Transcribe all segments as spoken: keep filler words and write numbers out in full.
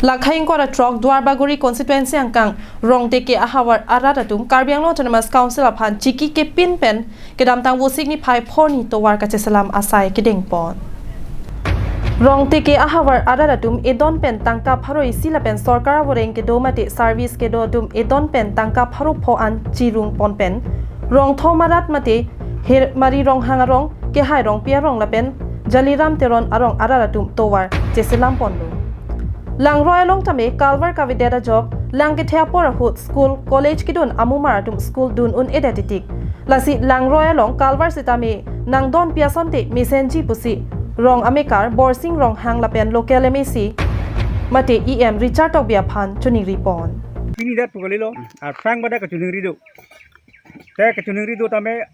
Lakhai ingkoi ra throk Duarbagori constituency angkang Rongteke ahavar arat atum Karbi Anglong Autonomous Council aphan chiki kepin pen kedamtang Vosik niphai phongo tovar kacheselam asai kedengpon. Rongteke ahavar arat atum edon pen tangka pharo isi lapen sorkar avoreng kedo mate service kedo atum edon pen tangka pharo pho an chirung pon pen Rongthom arat mate Hermari Ronghang arong, Kehai Rongpi arong lapen Jaliram Teron arong arat atum tovar cheselam ponlo. Langroi along tame kalvar kavedet ajok, lang kethe apor ahut school, college kedun amumar atum school dun un-edet titik. Lasi langroi along kalvar sitame nangdonpi asonte mesenji pusi Rong amekar Borsing Ronghang lapen local M A C mate E M Richard Tokbi aphan choningri pon. Pini dak pu kalilo, aphrang pada kachoningri do. Te kachoningri do tame,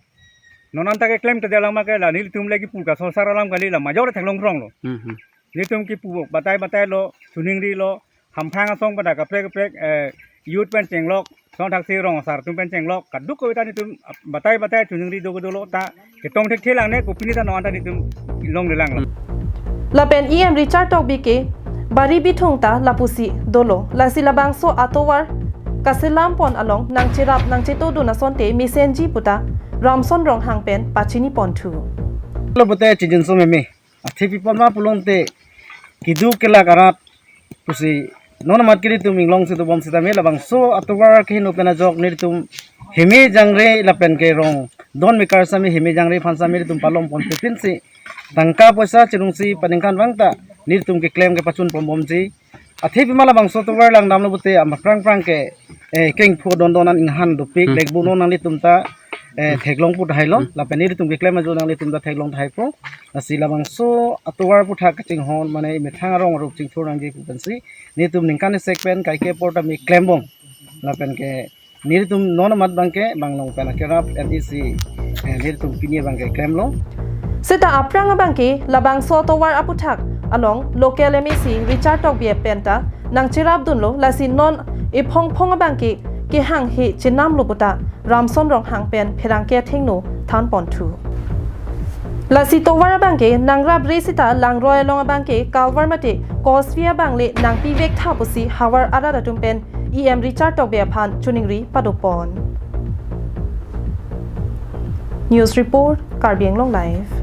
non anta keklem te dalam ke la nelitum lagi pu ka solsar alam kali la major theklong kronglo. Hmm, hmm. Nelitum kipu batai batai lo, choningrilo, hamphang asong pada kaprek kaprek, eh, youth pen chenglok, song thaksi rong asar atum pen chenglok, kaduk kave ta nelitum batai batai choningri do dolo ta, ketong thekthe lang ne, kopine ta non anta nelitum longlelang lo. Lapen E M Richard Tokbi ke bari bithung ta lapusi dolo, lasi labangso atovar kaselam pon along nangcherap nangchetodun asonte mesenji puta Ramson Ronghang pen pachini ponthu. Lo pute chijinso meme. Athe pi pon ma pulote keduk kelak arat pusi non amat ke nelitum inglong si dobom sitame labangso atovar kehingno pen ajok nelitum heme jangre lapen ke rong don mekar sami heme jangre aphan sami nelitum palom pon pepin si tangka poisa chirungsi paningkan vang ta nelitum keklem kepachun pon bomji. Athe pima labangso tovar langdamlo pute ama prang prang ke, eh, kengpho don don an inghan dopik, hmm, lekbo non nanglitum ta, eh, theklong pu tahai lo, hmm, lapen nelitum keklem ajo nanglitum ta theklong tahai po. Lasi labangso atovar aputhak kachinghon mane methang arong arup chingthur nangji pu pensi nelitum ningkan isek pen kaike apor tame klembom. Lapen ke nelitum non amat abang ke bang along pen akerap M A C, eh, nelitum pini abang ke klemlo. Seta aphrang abang ke labangso tovar aputhak along local M A C Richard Tokbi pen ta nangcherap dunlo, lasi non ephong phong abang ke kehang he chenam lo puta Ramson Ronghang pen pherangke athengno than ponthu. Lasi tovar abang ke nangrap re seta langroi along abang ke kalvar mate causeway abang le nangpivek tha pusi havar arat atum pen E M Richard Tokbi aphan choningri padopon. News report, Karbi Anglong Live.